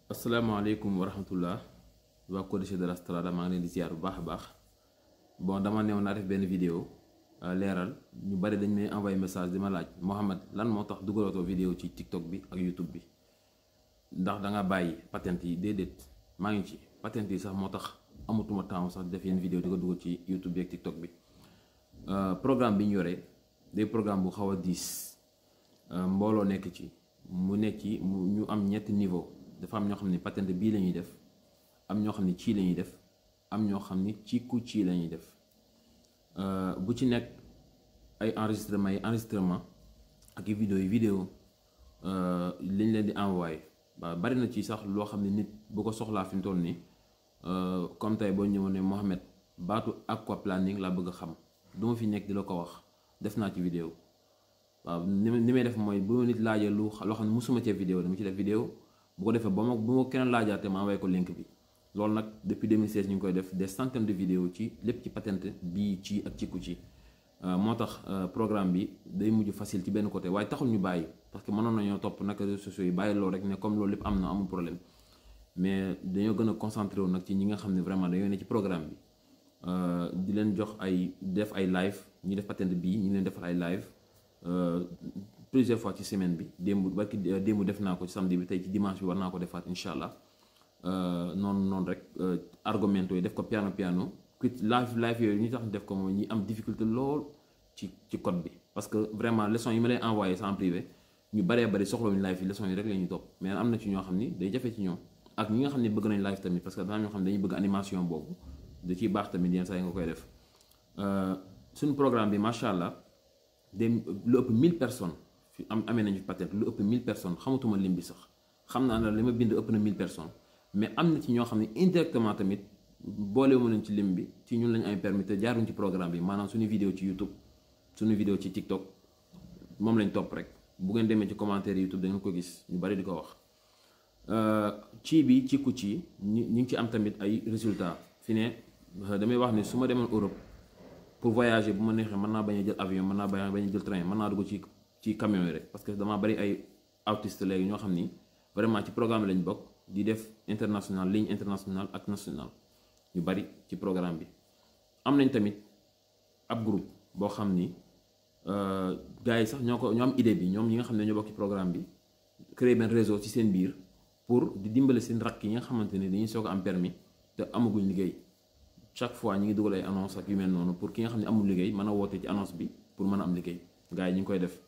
asalaamaaleykum wa rahmatullah waa Codice de la Strada maa ngi leen di ziar bu baax a baax bon dama neew naa def benn vidéo leeral ñu bari dañ may envoyé message di ma laaj Mohamed lan moo tax dugalootoo vidéo ci TikTok bi ak YouTube bi ndax da nga bàyyi patente yi déedéet maa ngi ci patente yi sax moo tax amatuma temps sax def yenn vidéo di ko dugal ci YouTube bi ak TikTok bi programme bi ñu yore day programme bu xaw a diis mbooloo nekk ci mu nekk ci ñu am ñetti niveau. dafa am ñoo xam ne patente bii la ñuy def am ñoo xam ne ci la ñuy def am ñoo xam ne ci ku ci la ñuy def bu ci nekk ay enregistrement ak i vidéo liñ leen di envoyé bari na ci sax loo xam ne nit bu ko soxlaa fi mu toll nii comme tey boo ñëwoon ne Mohamed baatu aquaplaning laa bëgg a xam du ma fi nekk di la ko wax def naa ci vidéo waaw ni may def mooy bu nit laajee loo xam ne musuma cee vidéo dama ci def vidéo bu ko defee bu ma kenn laajaatee ma envoyé ko link bi loolu nag depuis 2016 ñu ngi koy def des centaines de vidéos ci lépp ci patente bii ci ak ci ku ci moo tax programme bi day mujj facile ci benn côté waaye taxul ñu bàyyi parce que mënoon nañoo topp nag réseaux sociaux yi bàyyi loolu rek ne comme loolu lépp am na amul problème mais dañoo gën a concentré wu nag ci ñi nga xam ne vraiment dañoo ne ci programme bi di leen jox ay def ay live ñu def patente bii ñu leen defal ay live plusieurs fois ci semaine bi démb def naa ko ci samedi bi tey ci dimanche bi war naa ko defaat incha allah noonu rek argumento yi def ko piano live yooyu ñu tax def ko mooy ñi am difficulté lool ci code bi parce que vraiment leçon yi ma lay envoyé en privé ñu bari soxlawuñu live yi leçon yi rek la ñuy topp mais am na ci ñoo xam ni day jafe ci ñoom ak ñi nga xam ne bëgg nañ live tamit parce que dafa am ñoo xam ne dañuy bëgg animation boobu da ciy baax tamit yenn saa yi nga koy def suñu programme bi macha allah dem lu ëpp 1000 personnes amee nañu patente lu ëpp 1000 personnes xamatuma lim bi sax xam naa ne li ma bind ëpp na 1000 personnes mais am na ci ñoo xam ne indirectement tamit boolewuma leen ci lim bi ci ñun lañu amee permis te jaaruñ ci programme bi maanaam suñu vidéo ci YouTube suñu vidéo ci TikTok moom lañ topp rek bu ngeen demee ci commentaire YouTube da ngeen ko gis ñu bari di ko wax ci bi ci ku ci ñu ngi ci am tamit ay résultats fi ne damay wax ne su ma demoon Europe pour voyager bu ma neexee mën naa bañ a jël avion mën naa bañ a jël train mën naa dugg ci camion yi rek parce que damaa bari ay autiste léegi ñoo xam ni vraiment ci programme lañ bokk di def international ligne internationale ak nationale ñu bari ci programme bi am nañ tamit ab groupe boo xam ni gars yi sax ñoo am idée bi ñoom ñi nga xam ne ñoo bokk ci programme bi créer benn réseau ci seen biir pour di dimbale seen rakk yi nga xamante ni dañuy soog a am permis te amaguñ liggéey chaque fois ñi ngi dugal ay annonce ak yu mel noonu pour ki nga xam ne amul liggéey mën a woote ci annonce bi pour mën a am liggéey gars yi ñu ngi koy def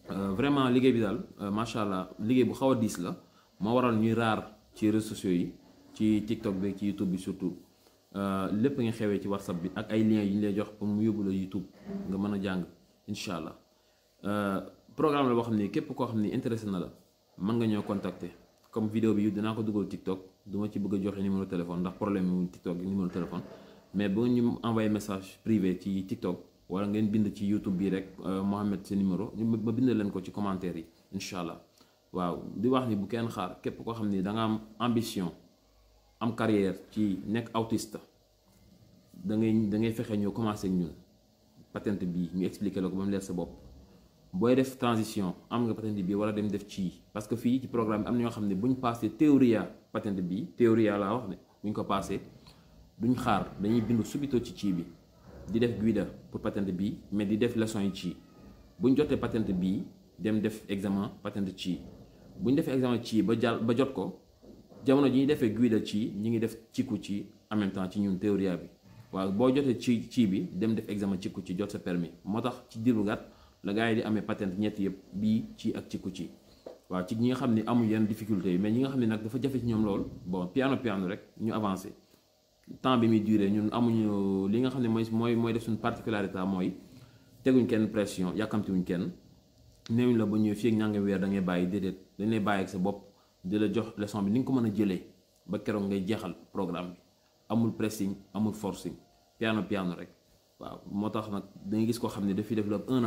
vraiment liggéey bi daal macha allah liggéey bu xaw a diis la moo waral ñuy raar ci réseaux sociaux yi ci TikTok bi ci YouTube bi surtout lépp nga xewee ci WhatsApp bi ak ay liens yi ñu lay jox pour mu yóbbu la YouTube nga mën a jàng incha allah programme la boo xam ne képp koo xam ne intéressé na la mën nga ñoo contacter comme vidéo bi dinaa ko dugal TikTok du ma ci bëgg a joxe numéro téléphone ndax problème mu TikTok gi numéro téléphone mais bu ñu envoyé message privé ci TikTok. wala ngeen bind ci YouTube bi rek Mohamed sa numéro ma bind leen ko ci commentaire yi incha allah waaw di wax ni bu kenn xaar képp koo xam ni da nga am ambition am carrière ci nekk autiste da ngay fexe ñoo commencé ak ñun patente bii ñu expliqué la ko ba mu leer sa bopp booy def transition am nga patente bii wala dem def ci parce que fii ci programme bi am na ñoo xam ne bu ñu passé théoria patente bii théoria laa wax ne bu ñu ko passé duñ xaar dañuy bindu subito ci bi di def guida pour patente bii mais di def leçon yi ci bu ñu jotee patente bii dem def examen patente ci bu ñu defee examen ci ba jot ko jamono ji ñuy defee guida ci ñi ngi def ciku ci en même temps ci ñun théoria bi waaw boo jotee ci bi dem def examen ciku ci jot sa permis moo tax ci diir bu gàtt la gars yi di amee patente ñett yëpp bii ci ak ciku ci waaw ci ñi nga xam ne amul yenn difficulté yi mais ñi nga xam ne nag dafa jafe ci ñoom lool bon piano rek ñu avancé temps bi muy duré ñun amuñu li nga xam ne mooy def suñu particularité mooy teguñ kenn pression yàkkamtiwuñ kenn néewuñ la ba ñëw fii ak ñàngi weer da ngay bàyyi déedéet dañ lay bàyyi ak sa bopp di la jox leçon bi ni nga ko mën a jëlee ba keroog ngay jeexal programme bi amul pressing amul forcing piano rek waaw moo tax nag da ngay gis koo xam ne dafay def la 1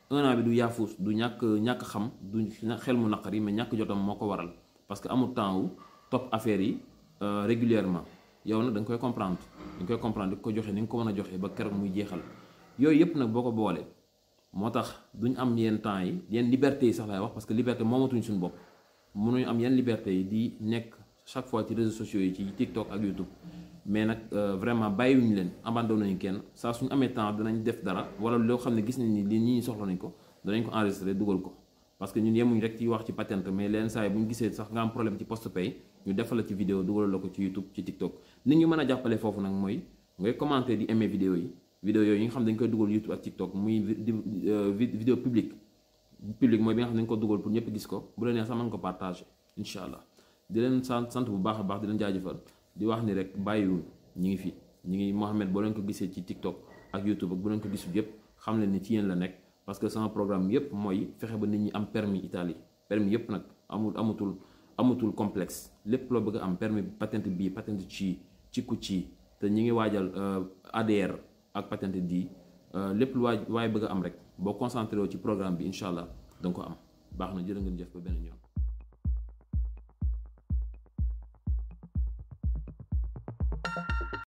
an bi du yaafuus du ñàkk xam du xel mu naqari mais ñàkk jotam moo ko waral parce que amul temps wu topp affaire yi régulièrement yow nag da nga koy comprendre di ko joxe ni nga ko mën a joxe ba keroog muy jeexal yooyu yëpp nag boo ko boolee moo tax duñ am yenn temps yi yenn liberté yi sax laay wax parce que liberté moomatuñ suñu bopp mënuñu am yenn liberté yi di nekk chaque fois ci réseaux sociaux yi ci TikTok ak YouTube mais nag vraiment bàyyiwuñu leen abandonné nañu kenn saa suñu amee temps danañ def dara wala loo xam ne gis nañ ni lii ñi soxla nañ ko danañ ko enregistré dugal ko parce que ñun yemuñ rek ci wax ci patente mais leen saa yi bu ñu gisee sax nga am problème ci postpay ñu defal la ci vidéo dugalal la ko ci YouTube ci TikTok nit ñu mën a jàppale foofu nag mooy ngay commenter di aimer vidéo yooyu yi nga xam dañ koy dugal YouTube ak TikTok muy vidéo publique mooy bi nga xam ne dañ ko dugal pour ñëpp gis ko bu la neex sax mën nga ko partager incha allah di leen sant bu baax a baax di leen jaajëfal di wax ni rek bàyyiwul ñi ngi fi ñi ngi Mohamed boo leen ko gisee ci TikTok ak YouTube ak bu leen ko gisul yëpp xam leen ni ci yéen la nekk parce que sama programme yëpp mooy fexe ba nit ñi am permis Italie permis yëpp nag amatul complexe lépp loo bëgg a am permis patente bii patente ci ku ci te ñi ngi waajal ADR ak patente di lépp lu waaye bëgg a am rek boo concentré wu ci programme bi incha allah danga ko am baax na jërë ngeen jëf ba beneen yoon.